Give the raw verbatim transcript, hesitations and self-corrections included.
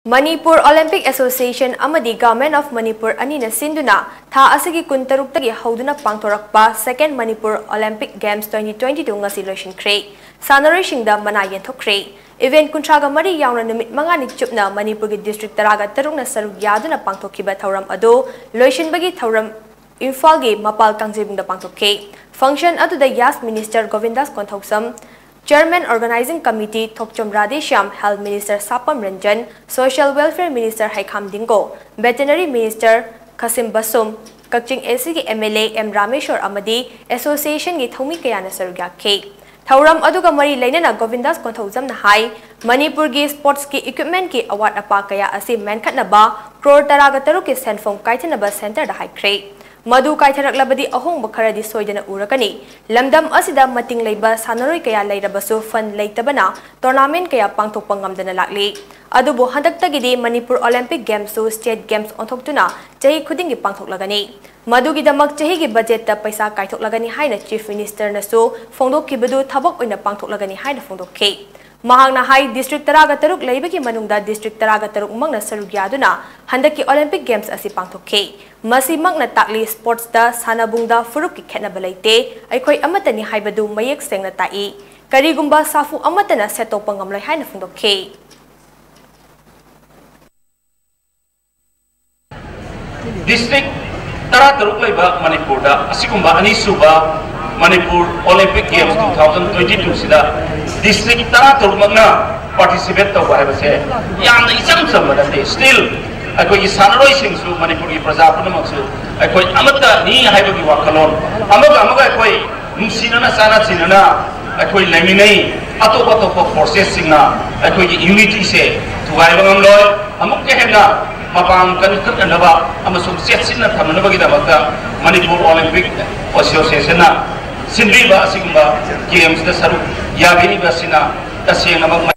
Manipur Olympic Association ꯑꯃꯗꯤ Government of Manipur ꯑꯅꯤꯅ ꯁꯤꯟꯗꯨꯅ ꯊꯥ ꯑꯁꯤꯒꯤ ꯀꯨꯟꯇꯔꯨꯛꯇꯒꯤ ꯍꯧꯗꯨꯅ ꯄꯥꯡꯊꯣꯔꯛꯄ Second Manipur Olympic Games twenty twenty-two ꯉꯁꯤ ꯂꯣꯏꯁꯤꯟꯈ꯭ꯔꯦ꯫ ꯁꯥꯟꯅꯔꯣꯏꯁꯤꯡꯗ ꯃꯅꯥ ꯌꯦꯟꯊꯣꯛꯈ꯭ꯔꯦ꯫ Event ꯀꯨꯟꯊ꯭ꯔꯥꯒ ꯃꯔꯤ ꯌꯥꯎꯅ ꯅꯨꯃꯤꯠ ꯃꯉꯥꯅꯤ ꯆꯨꯞꯅ ꯃꯅꯤꯄꯨꯔꯒꯤ district ꯇꯔꯥꯒ ꯇꯔꯨꯛꯅ ꯁꯔꯨꯛ ꯌꯥꯗꯨꯅ ꯄꯥꯡꯊꯣꯛꯈꯤꯕ ꯊꯧꯔꯝ ꯑꯗꯨ ꯂꯣꯏꯁꯤꯟꯕꯒꯤ ꯊꯧꯔꯝ ꯏꯝꯐꯥꯜꯒꯤ ꯃꯄꯥꯜ ꯀꯥꯡꯖꯩꯕꯨꯡꯗ ꯄꯥꯡꯊꯣꯛꯈꯤ꯫ Function ꯑꯗꯨꯗ ꯌꯥꯁ Minister Govindas Konthoujam, Chairman Organizing Committee Thokchom Radheshyam, Health Minister Sapam Ranjan, Social Welfare Minister Heikham Dingo, Veterinary Minister Khashim Vashum, Kakching A C ꯒꯤ M L A M Rameshwar ꯑꯃꯗꯤ association ꯒꯤ ꯊꯧꯃꯤ ꯀꯌꯥꯅ ꯁꯔꯨꯛ ꯌꯥꯈꯤ꯫ ꯊꯧꯔꯝ ꯑꯗꯨꯒ ꯃꯔꯤ ꯂꯩꯅꯅ ꯒꯣꯕꯤꯟꯗꯥꯁ ꯀꯣꯟꯊꯧꯖꯝꯅ ꯍꯥꯏ, ꯃꯅꯤꯄꯨꯔꯒꯤ sports ꯀꯤ equipment ꯀꯤ ꯑꯋꯥꯠ ꯑꯄꯥ ꯀꯌꯥ ꯑꯁꯤ ꯃꯦꯟꯈꯠꯅꯕ ꯀ꯭ꯔꯣꯔ ꯇꯔꯥꯒ ꯇꯔꯨꯛꯀꯤ ꯁꯦꯟꯐꯝ ꯀꯥꯏꯊꯅꯕ centre ꯗ ꯍꯥꯏꯈ꯭ꯔꯦ꯫ ꯃꯗꯨ ꯀꯥꯏꯊꯔꯛꯂꯕꯗꯤ ꯑꯍꯣꯡꯕ ꯈꯔꯗꯤ ꯁꯣꯏꯗꯅ ꯎꯔꯒꯅꯤ꯫ ꯂꯝꯗꯝ ꯑꯁꯤꯗ ꯃꯇꯤꯡ ꯂꯩꯕ ꯁꯥꯟꯅꯔꯣꯏ ꯀꯌꯥ ꯂꯩꯔꯕꯁꯨ fund ꯂꯩꯇꯕꯅ tournament ꯀꯌꯥ ꯄꯥꯡꯊꯣꯛꯄ ꯉꯝꯗꯅ ꯂꯥꯛꯂꯤ꯫ ꯑꯗꯨꯕꯨ ꯍꯟꯗꯛꯇꯒꯤꯗꯤ ꯃꯅꯤꯄꯨꯔ Olympic Games ꯁꯨ state games ꯑꯣꯟꯊꯣꯛꯇꯨꯅ ꯆꯍꯤ ꯈꯨꯗꯤꯡꯒꯤ ꯄꯥꯡꯊꯣꯛꯂꯒꯅꯤ꯫ ꯃꯗꯨꯒꯤꯗꯃꯛ ꯆꯍꯤꯒꯤ budget ꯇ ꯄꯩꯁꯥ ꯀꯥꯏꯊꯣꯛꯂꯒꯅꯤ ꯍꯥꯏꯅ Chief Minister ꯅꯁꯨ ꯐꯣꯡꯗꯣꯛꯈꯤꯕꯗꯨ ꯊꯕꯛ ꯑꯣꯏꯅ ꯄꯥꯡꯊꯣꯛꯂꯒꯅꯤ ꯍꯥꯏꯅ ꯐꯣꯡꯗꯣꯛꯈꯤ꯫ ꯃꯍꯥꯛꯅ ꯍꯥꯏ, district ꯇꯔꯥꯒ ꯇꯔꯨꯛ ꯂꯩꯕꯒꯤ ꯃꯅꯨꯡꯗ district ꯇꯔꯥꯒ ꯇꯔꯨꯛ ꯃꯛꯅ ꯁꯔꯨꯛ ꯌꯥꯗꯨꯅ ꯍꯟꯗꯛꯀꯤ Olympic Games ꯑꯁꯤ ꯄꯥꯡꯊꯣꯛꯈꯤ꯫ ꯃꯁꯤꯃꯛꯅ ꯇꯥꯛꯂꯤ, sports ꯇ ꯁꯥꯟꯅꯕꯨꯡꯗ ꯐꯨꯔꯨꯞꯀꯤ ꯈꯦꯠꯅꯕ ꯂꯩꯇꯦ, ꯑꯩꯈꯣꯏ ꯑꯃꯠꯇꯅꯤ ꯍꯥꯏꯕꯗꯨ ꯃꯌꯦꯛ ꯁꯦꯡꯅ ꯇꯥꯛꯏ꯫ ꯀꯔꯤꯒꯨꯝꯕ ꯁꯥꯐꯨ ꯑꯃꯠꯇꯅ ꯁꯦꯠꯇꯣꯛꯄ ꯉꯝꯂꯣꯏ ꯍꯥꯏꯅ ꯐꯣꯡꯗꯣꯛꯈꯤ꯫ District ꯇꯔꯥꯇꯔꯨꯛ ꯂꯩꯕ ꯃꯅꯤꯄꯨꯔꯗ ꯑꯁꯤꯒꯨꯝꯕ ꯑꯅꯤꯁꯨꯕ Manipur Olympic Games two thousand twenty-two ꯁꯤꯗ district ꯇꯔꯥꯇꯔꯨꯛꯃꯛꯅ participate ꯇꯧꯕ ꯍꯥꯏꯕꯁꯦ ꯌꯥꯝꯅ ꯏꯆꯝ ꯆꯝꯕ ꯅꯠꯇꯦ꯫ Still ꯑꯩꯈꯣꯏꯒꯤ ꯁꯥꯟꯅꯔꯣꯏꯁꯤꯡꯁꯨ, ꯃꯅꯤꯄꯨꯔꯒꯤ ꯄ꯭ꯔꯖꯥ ꯄꯨꯝꯅꯃꯛꯁꯨ ꯑꯩꯈꯣꯏ ꯑꯃꯠꯇꯅꯤ ꯍꯥꯏꯕꯒꯤ ꯋꯥꯈꯜꯂꯣꯟ, ꯑꯃꯒ ꯑꯃꯒ ꯑꯩꯈꯣꯏ ꯅꯨꯡꯁꯤꯅꯅ ꯆꯥꯟꯅ ꯆꯤꯟꯅꯅ ꯑꯩꯈꯣꯏ ꯂꯩꯃꯤꯟꯅꯩ꯫ ꯑꯇꯣꯞ ꯑꯇꯣꯞꯄ forces ꯁꯤꯡꯅ ꯑꯩꯈꯣꯏꯒꯤ unity ꯁꯦ ꯊꯨꯒꯥꯏꯕ ꯉꯝꯂꯣꯏ꯫ ꯑꯃꯨꯛꯀ ꯍꯦꯟꯅ ꯃꯄꯥꯡ ꯀꯟꯈꯠꯅꯅꯕ ꯑꯃꯁꯨꯡ ꯆꯦꯠꯁꯤꯟꯅ ꯊꯝꯅꯕꯒꯤꯗꯃꯛꯇ Manipur Olympic Association ꯅ ꯁꯤꯟꯕꯤꯕ ꯑꯁꯤꯒꯨꯝꯕ games ꯇ ꯁꯔꯨꯛ ꯌꯥꯕꯤꯔꯤꯕ ꯑꯁꯤꯅ ꯇꯁꯦꯡꯅꯃꯛ